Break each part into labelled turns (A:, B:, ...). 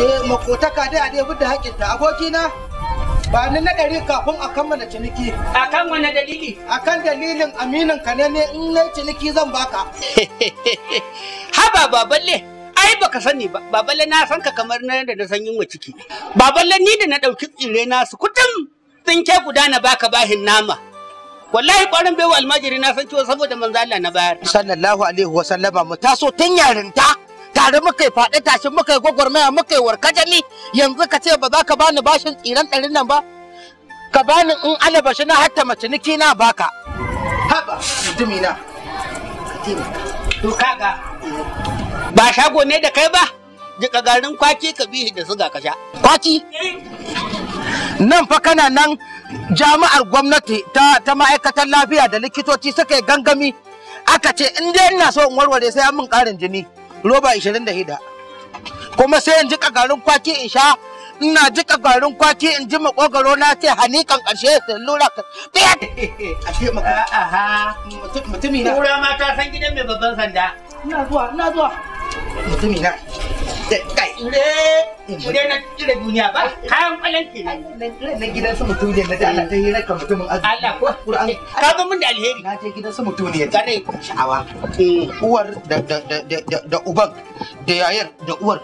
A: Eh, makotaka dai a dai fidda haƙƙinta. Abokina, ba ni na 100 kafin a kammala ciniki.
B: Akan wani dalili?
A: Akan dalilin aminin ka ne in nayi ciniki zan baka.
B: Haba baballe, ai baka sani ba. Baballe na san ka kamar na da na san yunwa ciki. Baballe ni da na ɗauki tsire na su kutum tsinke guda na baka bahin nama. Wallahi ƙwarin baiwa almajiri na san ciwo saboda manzo Allah na bayar.
A: Sallallahu alaihi wa sallama mu taso tun yarinta. Tare muka yi faɗi tashi muka yi gwagwarmaya muka yi warkajami yanzu ka ce ba za ka bani bashin tsiran ɗarin nan ba ka bani in alabashi na hatta maciniki na baka. Haba mutumi na ka taimaka.
B: To kaga ba shago ne da kai ba jika garin kwaki ka bihi da suga ka sha.
A: Kwaki? Nan fa kana nan jami'ar gwamnati ta ma'aikatan lafiya da likitoci suka yi gangami aka ce in dai ina so in warware sai an min ƙarin jini. Roba 26 kuma sai in jika garin kwaki in sha ina jika garin kwaki in ji makogaro na ce hanikan ƙarshe sai lura ka a taimaka.
B: Aha
A: mutumi na
B: kura ma ta san gidan mai babban sanda.
A: Ina zuwa ina zuwa mutumi na kai
B: ire na cire duniya ba kayan kwalanki ne
A: na gidan su mutum ne na da Allah ta hira ka mutumin arziki.
B: Allah ko
A: Qur'an
B: ka zo min da alheri.
A: Na je gidan su mutum ne
B: kare
A: sha'awa uwar da da da da uban da yayar da uwar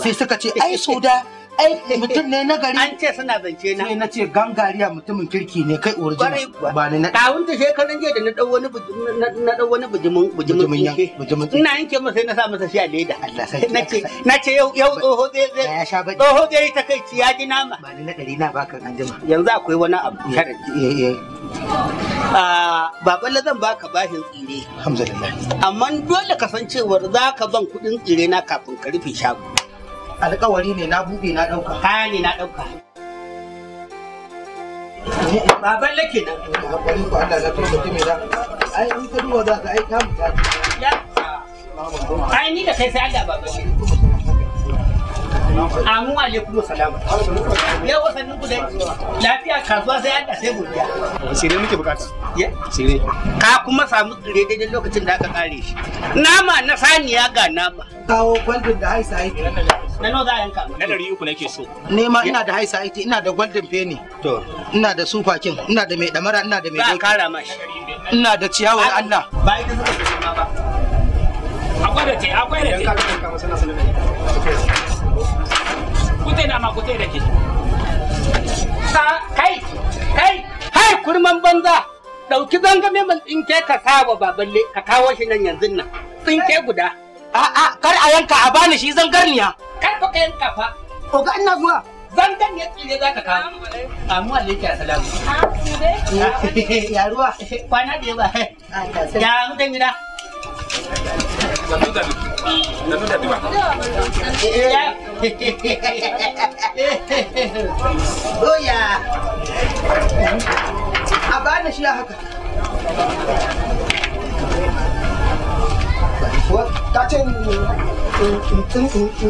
A: sai suka ce ai soda ai mutum ne na gari.
B: An ce suna zance na.
A: Sai na ce gangariya mutumin kirki ne kai original. Ba ni na.
B: Kawun ta shekaran jiya da na dau wani na dau wani bijimin bijimin
A: bijimin.
B: Ina yanke masa sai na sa masa shi a leda.
A: Allah sarki.
B: Nace nace yau yau tsoho zai zai.
A: Ya sha baki.
B: Tsoho zai yi takaici ya ji nama.
A: Ba ni na 100 na baka anjima.
B: Yanzu akwai wani abu sharadi.
A: Eh eh.
B: Baballe zan baka bashin tsire.
A: Alhamdulillah.
B: Amma dole ka san cewar zaka ban kuɗin tsire na kafin ka rufe shago.
A: Alƙawari ne na buɗe na ɗauka.
B: Kaya ne na ɗauka. Baballe kenan.
A: Hakuri ko Allah na tuba mutumi na. Ai in ka duba za ka ai ta mutu.
B: Ya. Ai ni da kai sai Allah baballe. Amu alaikum salam. Yau wasannin ku dai lafiya kasuwa sai Allah sai godiya.
C: Tsire muke bukata. Tsire.
B: Ka kuma samu tsire daidai lokacin da aka kare shi. Nama na saniya ga nama.
A: Kawo golden da haisa aiki.
B: Na nawa za a yanka?
C: Na 300 nake so.
A: Ni ma ina da haisa aiki, ina da golden penny.
B: To.
A: Ina da super king, ina da mai damara, ina da mai
B: Za a
A: doki.
B: kara mashi.
A: Ina da ciyawar Allah.
B: Ba ita suka ce ma ba.
C: Akwai da te, akwai da te. Kutai da ma kutai da ke.
B: Kai, kai, hai kurman banza. Dauki zangame man tsinke ka saba baballe ka kawo shi nan yanzu nan. Tsinke guda.
A: A'a, kar a yanka a bani shi zangarniya.
B: Kar fa ka yanka fa.
A: Oga ina zuwa.
B: Zangarniya tsire za ka kawo. Amu alaikum assalamu.
A: Ya ruwa.
B: Kwana da yawa. Ya mutan gida. Ya.
A: Oya. A bani shi haka.
D: Ta ce in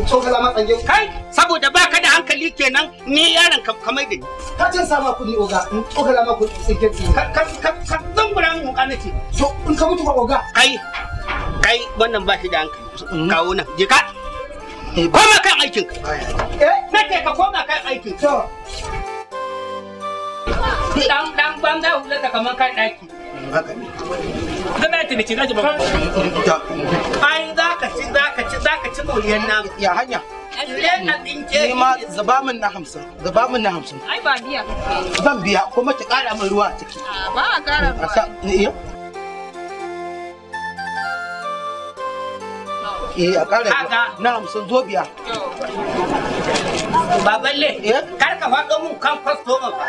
D: tsokala ma tsange.
B: Kai, saboda baka da hankali kenan ni yaron ka kamar da ni.
D: Ka ce sama kuɗi oga, in tsokala ma kuɗi tsinke tsinke.
B: Ka ka ka zungura mun wuka nace.
D: To in ka mutu ba oga.
B: Kai, kai wannan ba shi da hankali. Kawo nan, je ka. Koma kan aikin ka.
D: Eh?
B: Nace ka koma kan aikin.
D: To.
B: Dan dan banza hulata kaman kan daki.
A: Haka ne.
C: Zan yi ciniki zaki ba.
B: Ai za ka ci moriyar namu.
A: Ya hanya.
B: Tsire a tsinke.
A: Ni ma zuba min na 50, zuba min na 50.
E: Ai ba biya kake.
A: Zan biya kuma ki ƙara min ruwa a ciki.
E: Ba a ƙara
A: A sa
E: ruwa.
A: eh a ƙara
B: Kaga.
A: na 50 zo biya.
B: Baballe,
A: Eh?
B: kar ka faɗo mun kan kwastoma ba.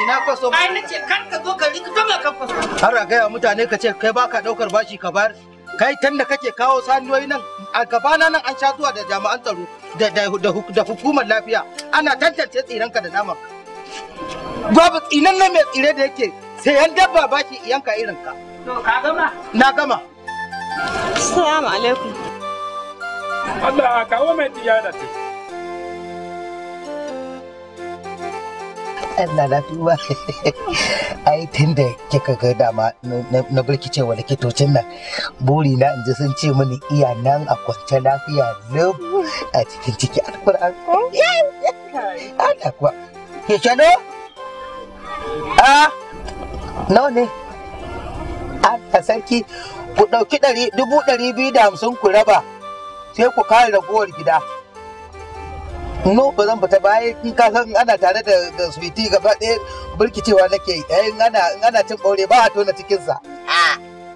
A: Ina kwaso.
B: Ai nace kar ka zo ka rikito min kan kwastoma.
A: Har a gaya mutane ka ce kai baka ɗaukar bashi ka bayar. Kai tun da kake kawo saniyoyi nan a gabana nan an sha zuwa da jami'an tsaro da hukumar lafiya ana tantance tsiranka da naman. Babu tsinan nan mai tsire da yake sayan dabba bashi yanka irin ka.
B: To ka gama?
A: Na gama.
E: Assalamu alaikum.
C: Allah kawo mai tiya da te.
A: Allah na tuba. Ai tunda kika ga dama na birkicewa likitocin nan, buri na in ji sun ce mini iya nan a kwance lafiya lub a cikin ciki alkur'an. Allah kuwa. Ke shano? Ah, nawa ne? Allah sarki, ku ɗauki 250,000 ku raba, sai ku kare ragowar gida. No, ba zan fita ba, in ka san ana tare da sweetie gaba ɗaya birkicewa nake yi. In ana cin ɓaure ba a tona cikinsa.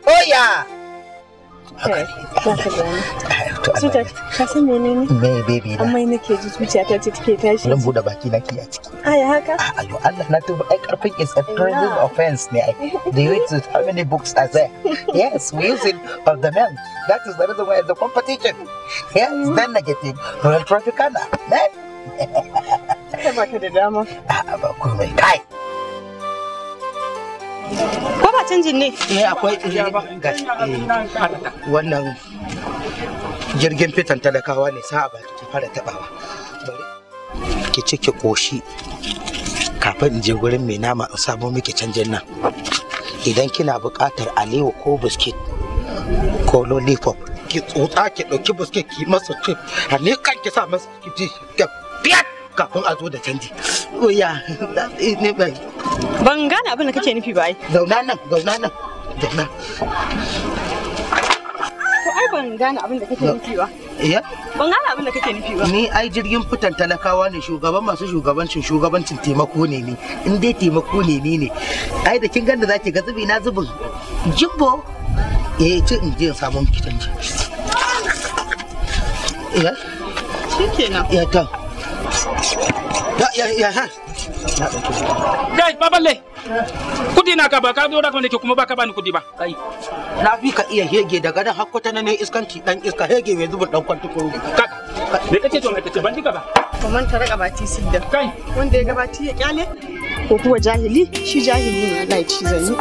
A: Oya!
E: Sweetheart, ka san menene?
A: Me baby na?
E: Amma nake ji zuciyata ce take tashi.
A: Zan bude baki na ki a ciki.
E: Aya haka?
A: Ayo Allah na tuba, ai karfin is a treasure offense ne ai. They use it, how many books are there? Yes, we use it of the men. That is the reason why it's a competition. Yes, then negative. Royal Tropicana. Man.
E: Kai baka da dama.
A: A'a ba komai. Kai.
E: Ko ba canjin ne?
A: Eh akwai wannan jirgin fitan talakawa ne sa'a ba ki fara tabawa. Bari ki ci ki koshi kafin in je gurin mai nama in samo miki canjin nan. Idan kina buƙatar alewa ko biskit ko lollipop ki tsotsa ki ɗauki biskit ki masa chip a ne kan ki sa masa ki ci biyar kafin a zo da canji. Oya, ne bai.
E: Ban gane abin da kake nufi ba ai.
A: Zauna nan, zauna nan, zauna.
E: To ai ban gane abin da kake nufi ba.
A: Iya?
E: Ban gane abin da kake nufi ba.
A: Ni ai jirgin fitan talakawa ne, shugaban masu shugabancin shugabancin taimako ne ni. In dai taimako ne ni ne. Ai da kin ganda zaki ga zubi na zubin. Jimbo. Eh ce in je in samu miki canji. Iya?
E: Shikenan.
A: Ya ta. Ya ya ya ha. Na ɗauki.
C: Kai baballe. Kudi na ka ba ka zo da ke kuma ba ka bani kudi ba.
A: Kai. Na fi ka iya hege daga nan hakkwata na ne iskanci dan iska hege mai zubin dan kwantukuru.
C: Ka me kace to me kace ban jika ba.
E: Kaman ta raka bati sidda.
C: Kai.
E: Wanda ya gabati ya kyale. Ko kuwa jahili shi jahili ne Allah ya ci zani.